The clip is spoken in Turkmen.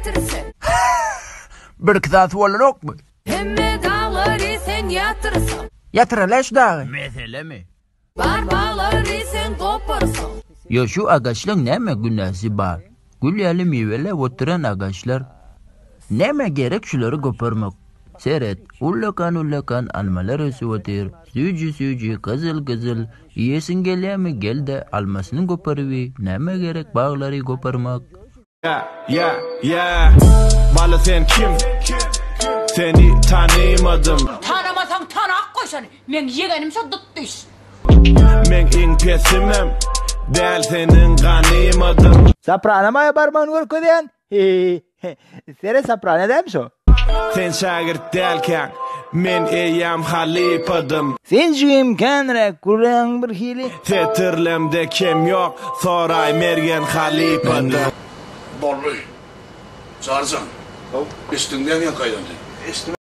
getirseň. Birki zat bolanokmy? Hemme daglary sen ýatyrsaň. Ýatyraly şu dagy. Meselemi? Bar baglary sen goparsaň. Ýa şu agaçlaň näme günäsi bar? Gül ýaly miweläp oturan agaçlar. Nämä gerek şulary goparmak? Seret, ullakan-ullakan almalar ösüp otyr. Süýji-süýji, gyzyl-gyzyl. Iýesiň gelýämi, gel-de, almasyny goparyp iý. Nämä gerek baglary goparmak? Yeah yeah yeah Bala sen kim Seni tanymadym. Tanamasaň tanap goý şony. Meň ýegenim şo dutdyş. Meň iň pesimem däl seniň ganymadym. Soprano maýa barmagyny görkezýän. Sere soprano dälmi şo? Sen şägirt dälkäň men eýýäm halypadym. Sen jigim känräk gürrüň bir hili. Setirlemde kem ýok soraý Mergen halypadym. Boldy. Çaryjan. Eşitdiň dämi ýaňky aýdanyny? Eşitdim.